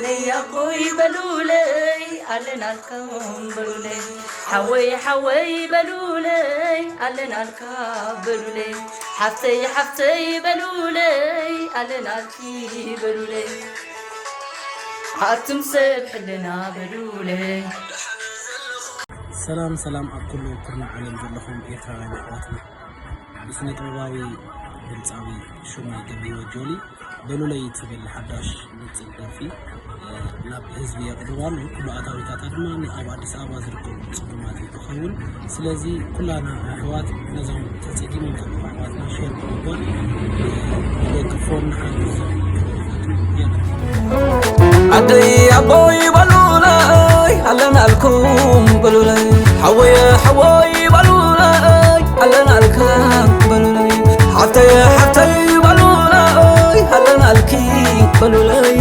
ነይ ኣቦይ በሉለይ ኣለናልካ በሉለይ፣ ሓወይ ሓወይ በሉለይ ኣለናልካ በሉለይ፣ ሓፍተይ ሓፍተይ በሉለይ ኣለናልኪ በሉለይ፣ ኣቱም ሰብ ሕልና በሉለይ። ሰላም ሰላም ኣብ ኩሉ ኩርናዕ ዓለም ዘለኹም ኤርትራውያን ኣሕዋትና። ብስነ ጥበባዊ ድምፃዊ ሹማይ ገብረህይወት ጆሊ በሉለይ ትብል ሓዳሽ ንፅል ደርፊ ናብ ህዝቢ የቕርባ ኣሎ። ኩሉ ኣታዊታታ ድማ ኣብ ኣዲስ ኣበባ ዝርከቡ ፅጉማት እዩ ክኸውን። ስለዚ ኩላና ኣሕዋት ነዞም ተፀጊሞም ዘለዉ ኣሕዋትና ሼር ብምግባር ንደግፎም ንሓግዞም። ኣደይ ኣቦይ በሉለይ ኣለናልኩም በሉለይ፣ ሓወየ ሓወይ በሉለይ ኣለናልካ በሉለይ፣ ሓፍተየ ሓፍተይ በሉለይ ኣለናልኪ በሉለይ።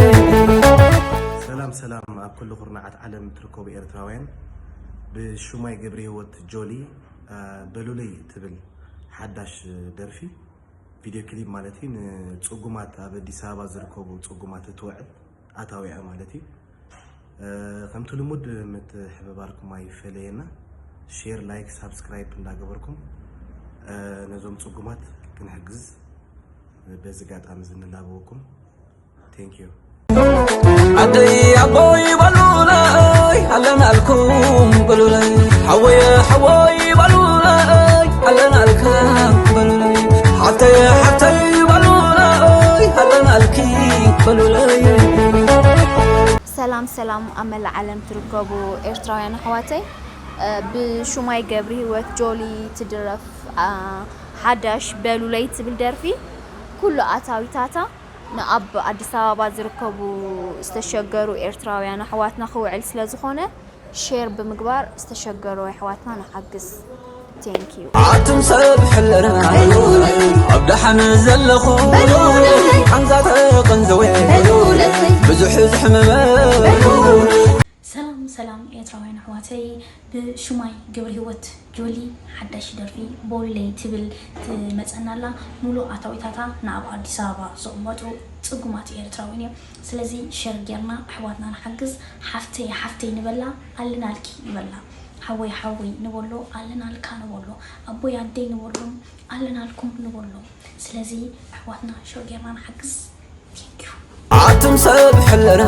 ሰላም ሰላም ኣብ ኩሉ ኩርናዓት ዓለም ትርከቡ ኤርትራውያን፣ ብሹማይ ገብረሂወት ጆሊ በሉለይ ትብል ሓዳሽ ደርፊ ቪድዮ ክሊፕ ማለት እዩ ንፅጉማት ኣብ ኣዲስ ኣበባ ዝርከቡ ፅጉማት እትውዕል ኣታዊኣ ማለት እዩ። ከምቲ ልሙድ ምትሕብባርኩም ኣይፈለየና፣ ሼር፣ ላይክ፣ ሳብስክራይብ እንዳገበርኩም ነዞም ፅጉማት ክንሕግዝ በዚ ጋጣሚ ዝንላበወኩም። Thank you። ኣደይ ኣቦይ በሉለይ ኣለናልኩም በሉለይ፣ ሓወየ ሓወይ በሉለይ ኣለናልካ በሉለይ፣ ሓፍተየ ሓፍተይ በሉለይ ኣለናልኪ በሉለይ። ሰላም ሰላም ኣብ መላእ ዓለም ትርከቡ ኤርትራውያን ኣሕዋተይ፣ ብሹማይ ገብረሂወት ጆሊ ትድረፍ ሓዳሽ በሉለይ ትብል ደርፊ ኩሉ ኣታዊታታ ንኣብ ኣዲስ ኣበባ ዝርከቡ ዝተሸገሩ ኤርትራውያን ኣሕዋትና ክውዕል ስለዝኾነ ሼር ብምግባር ዝተሸገሩ ኣሕዋትና ንሓግዝ። Thank you። ኣቱም ሰብ ሕልና ኣብ ደሓን ዘለኹም ሓንዛ ተቐንዘወ ብዙሕ ዝሕመመ ሰላም ሰላም ኤርትራውያን ኣሕዋተይ ብሹማይ ገብረሂወት ጆሊ ሓዳሽ ደርፊ በሉለይ ትብል ትመጸና ኣላ። ሙሉእ ኣታዊታታ ንኣብ ኣዲስ ኣበባ ዝቕመጡ ጽጉማት ኤርትራውያን እዮም። ስለዚ ሸር ጌርና ኣሕዋትና ንሓግዝ። ሓፍተይ ሓፍተይ ንበላ ኣለናልኪ ንበላ፣ ሓወይ ሓወይ ንበሎ ኣለናልካ ንበሎ፣ ኣቦይ ኣደይ ንበሎም ኣለናልኩም ንበሎም። ስለዚ ኣሕዋትና ሸር ጌርና ንሓግዝ። ኣቱም ሰብ ሕልና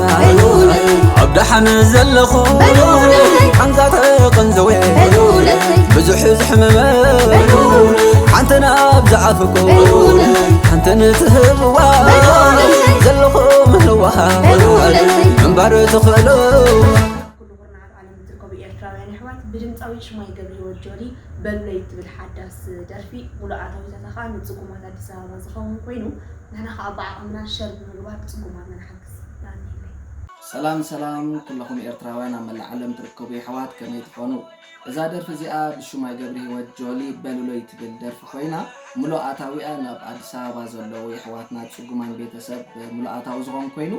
ኣብ ደሓን ዘለኹም ሓንዛ ተቐንዘወ ብዙሕ ዝሕመመ ሓንቲ ናብ ዝዓፍቁ ሓንቲ ንትህብዋ ዘለኹም ህልዋ ምንባር ትኽእሉ ኩሉ ኩርናዓት ዓለም እትርከቡ ኤርትራውያን ኣሕዋት ብድምፃዊ ሽማይ ገብረሂወት ጆሊ በሉለይ እትብል ሓዳስ ደርፊ ሙሉእ ኣታዊታታ ከዓ ንፅጉማት ኣዲስ ኣበባ ዝኸውን ኮይኑ ንሕና ከዓ ብዓቕምና ሸር ብምግባር ፅጉማትና ንሓግዝ። የቐንየለይ። ሰላም ሰላም ኩለኹም ኤርትራውያን ኣብ መላእ ዓለም ትርከቡ የሕዋት ከመይ ትኾኑ? እዛ ደርፊ እዚኣ ብሹማይ ገብረሂወት ጆሊ በሉለይ ትብል ደርፊ ኮይና ሙሉእ ኣታዊኣ ናብ ኣዲስ ኣበባ ዘለዉ የሕዋትና ጽጉማን ቤተሰብ ሙሉእ ኣታዊ ዝኾን ኮይኑ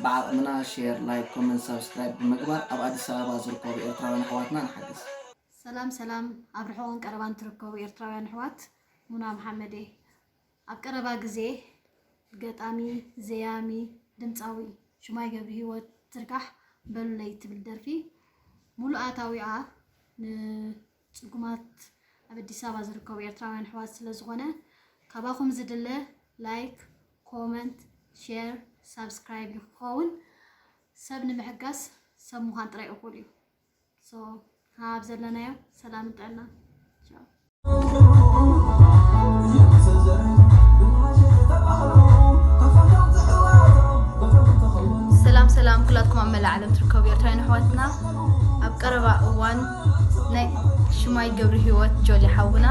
ብዓቕምና ሼር፣ ላይክ፣ ኮመንት፣ ሳብስክራይብ ብምግባር ኣብ ኣዲስ ኣበባ ዝርከቡ ኤርትራውያን ኣሕዋትና ንሓግዝ። ሰላም ሰላም ኣብ ርሑቕን ቀረባን ትርከቡ ኤርትራውያን ኣሕዋት ሙና መሓመድ እየ። ኣብ ቀረባ ግዜ ገጣሚ፣ ዘያሚ፣ ድምፃዊ ሽማይ ገብረሂወት ትርካሕ በሉለይ ትብል ደርፊ ሙሉእ ኣታዊኣ ንፅጉማት ኣብ ኣዲስ ኣበባ ዝርከቡ ኤርትራውያን ኣሕዋት ስለዝኾነ ካባኹም ዝድለ ላይክ፣ ኮመንት፣ ሼር፣ ሳብስክራይብ እዩ ክኸውን። ሰብ ንምሕጋዝ ሰብ ምዃን ጥራይ እኹል እዩ። So ካብ ዘለናዮ ሰላም ጥዕና ቻው። ሰላም ሰላም ኩላትኩም ኣብ መላእ ዓለም ትርከቡ ኤርትራውያን ኣሕዋትና ኣብ ቀረባ እዋን ናይ ሽማይ ገብረ ህይወት ጆሊ ሓውና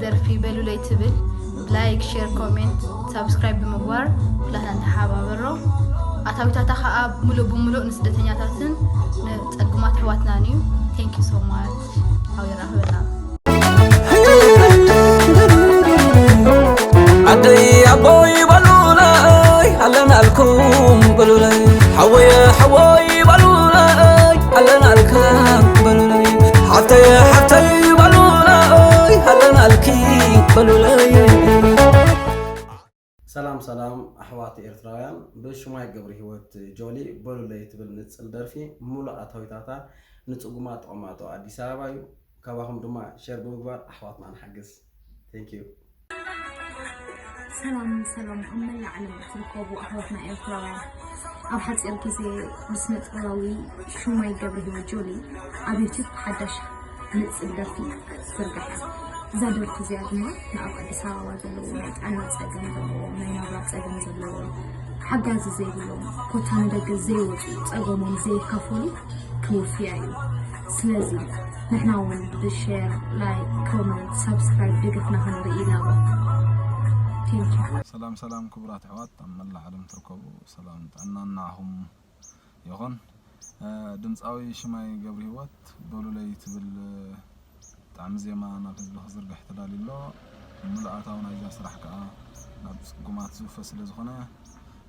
ደርፊ በሉለይ ትብል ላይክ ሼር ኮሜንት ሳብስክራይብ ብምግባር ኩላትና ንተሓባበሮ ኣታዊታታ ከዓ ሙሉእ ብሙሉእ ንስደተኛታትን ንፀጉማት ኣሕዋትናን እዩ thank you so much ሓው የራኽበና ኣደይ ኣቦይ በሉለይ ኣለናልኩም በሉለይ ሓወየ ሓወይ በሉለይ ኣለናልካ በሉለይ ሓፍተየ ሓፍተይ በሉለይ ኣለናልኪ በሉለይ ሰላም ሰላም ኣሕዋት ኤርትራውያን፣ ብሽማይ ገብረ ህይወት ጆሊ በሉለይ ትብል ንጽል ደርፊ ሙሉእ ኣታዊታታ ንጽጉማት ተቐማጦ ኣዲስ ኣበባ እዩ። ካባኹም ድማ ሸር ብምግባር ኣሕዋትና ንሓግዝ። Thank you። ሰላም ሰላም ኣብ መላእ ዓለም እትርከቡ ኣሕዋትና ኤርትራውያን፣ ኣብ ሓፂር ግዜ ብስነ ጥበባዊ ሹማይ ገብረ ህይወት ጆሊ ኣብ ዩቲዩብ ሓዳሽ ንፅል ደርፊ ክትዝርጋሕ እያ። እዛ ደርፊ እዚኣ ድማ ንኣብ ኣዲስ ኣበባ ዘለዉ ናይ ጥዕና ፀገም ዘለዎም፣ ናይ ናብራ ፀገም ዘለዎም፣ ሓጋዚ ዘይብሎም፣ ኮታ ንደገ ዘይወፁ፣ ፀገሞም ዘየካፈሉ ክወፍያ እዩ። ስለዚ ንሕና እውን ብሼር፣ ላይክ፣ ኮመንት፣ ሳብስክራይብ ደገፍና ክንርኢ ኢና። Thank you። ሰላም ሰላም ክቡራት ኣሕዋት ኣብ መላእ ዓለም ትርከቡ ሰላም ጥዕና ንዓኹም ይኹን። ድምፃዊ ሽማይ ገብረ ህይወት በሉለይ ትብል ጣዕሚ ዜማ ናብ ህዝቢ ክዝርግሕ ተዳልዩ ኣሎ። ምሉእ ኣታዊ ናይዛ ስራሕ ከዓ ናብ ፅጉማት ዝውፈ ስለ ዝኾነ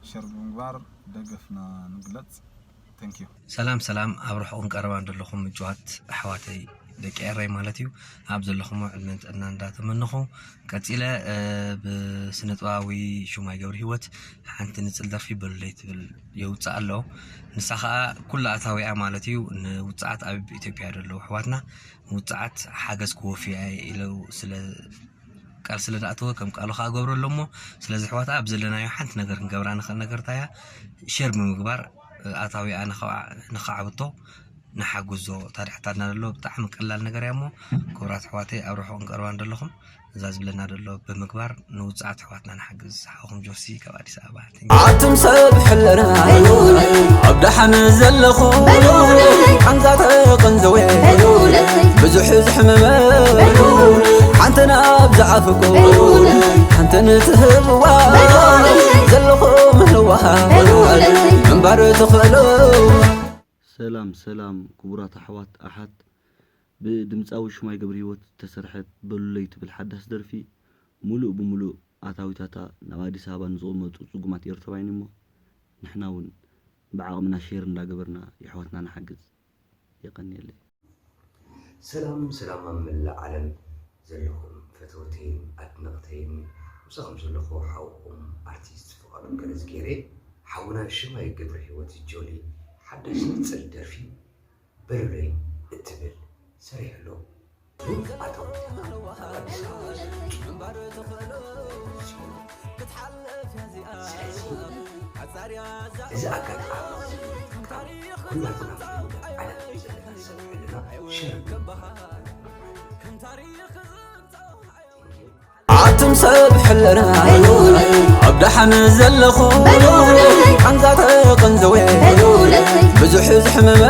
ሸር ብምግባር ደገፍና ንግለፅ። Thank you። ሰላም ሰላም ኣብ ርሑቕን ቀረባን ዘለኹም ምጭዋት ኣሕዋተይ ደቂ ኤረይ ማለት እዩ። ኣብ ዘለኹሞ ዕድመን ጥዕና እንዳተመነኹ ቀፂለ ብስነጥበባዊ ሹማይ ገብረ ህይወት ሓንቲ ንፅል ደርፊ በሉለይ ትብል የውፅእ ኣሎ። ንሳ ከዓ ኩላ ኣታዊኣ ማለት እዩ ንውፅዓት ኣብ ኢትዮጵያ ዘለዉ ኣሕዋትና ውፅዓት ሓገዝ ክወፍያ ኢለው ስለ ቃል ስለ ዝኣተወ ከም ቃሉ ከዓ ገብረሎ እሞ ስለዚ ኣሕዋታ ኣብ ዘለናዮ ሓንቲ ነገር ክንገብራ ንኽእል ነገር እንታይ እያ? ሼር ብምግባር ኣታዊኣ ንኸዓብቶ ንሓግዞ። ታዲያ ሕታትና ዘሎ ብጣዕሚ ቀላል ነገር እያ እሞ ክቡራት ኣሕዋተይ ኣብ ርሑቕን ቀረባን ዘለኹም እዛ ዝብለና ዘሎ ብምግባር ንውፅዓት ኣሕዋትና ንሓግዝ። ሓውኹም ጆሲ ካብ ኣዲስ ኣበባ። Thank you። ኣቱም ሰብ ሕለና ኣብ ደሓን ዘለኹም ቃንዛ ተቐንዘወ ብዙሕ ዝሕመመ ሓንቲ ናብ ዝዓፍኩ ሓንቲ ንትህብዋ ዘለኹም ህዋ ምንባር ትኽእሉ። ሰላም ሰላም ክቡራት ኣሕዋት ኣሓት፣ ብድምፃዊ ሽማይ ገብረ ህይወት ዝተሰርሐት በሉለይ ትብል ሓዳስ ደርፊ ሙሉእ ብሙሉእ ኣታዊታታ ናብ ኣዲስ ኣበባ ንዝቕመጡ ፅጉማት ኤርትራውያን እሞ ንሕና እውን ብዓቕምና ሼር እንዳገበርና የሕዋትና ንሓግዝ። የቐንየለይ። ሰላም ሰላም ኣብ መላእ ዓለም ዘለኹም ፈተውተይን ኣድነቕተይን፣ ምሳኹም ዘለኹ ሓውኹም ኣርቲስት ፍቓዱ ገረዝጌሬ። ሓውና ሽማይ ገብረ ህይወት ጆሊ ሓዳሽ ንፅል ደርፊ በሉለይ እትብል ሰሪሑ ኣሎ። እዚ ኣጋጣሚ ኩላትና ዘለና ሰብ ሕልና ሸር ኣቱም ሰብ ሕለና ኣብ ደሓን ዘለኹም ቃንዛ ተቐንዘወ ብዙሕ ዝሕመመ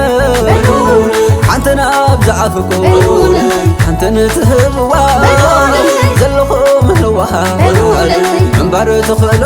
ሓንቲ ናብ ዝዓፍኩ ሓንቲ ንትህብዋ ዘለኹም ህዋ ምንባር ትኽእሉ።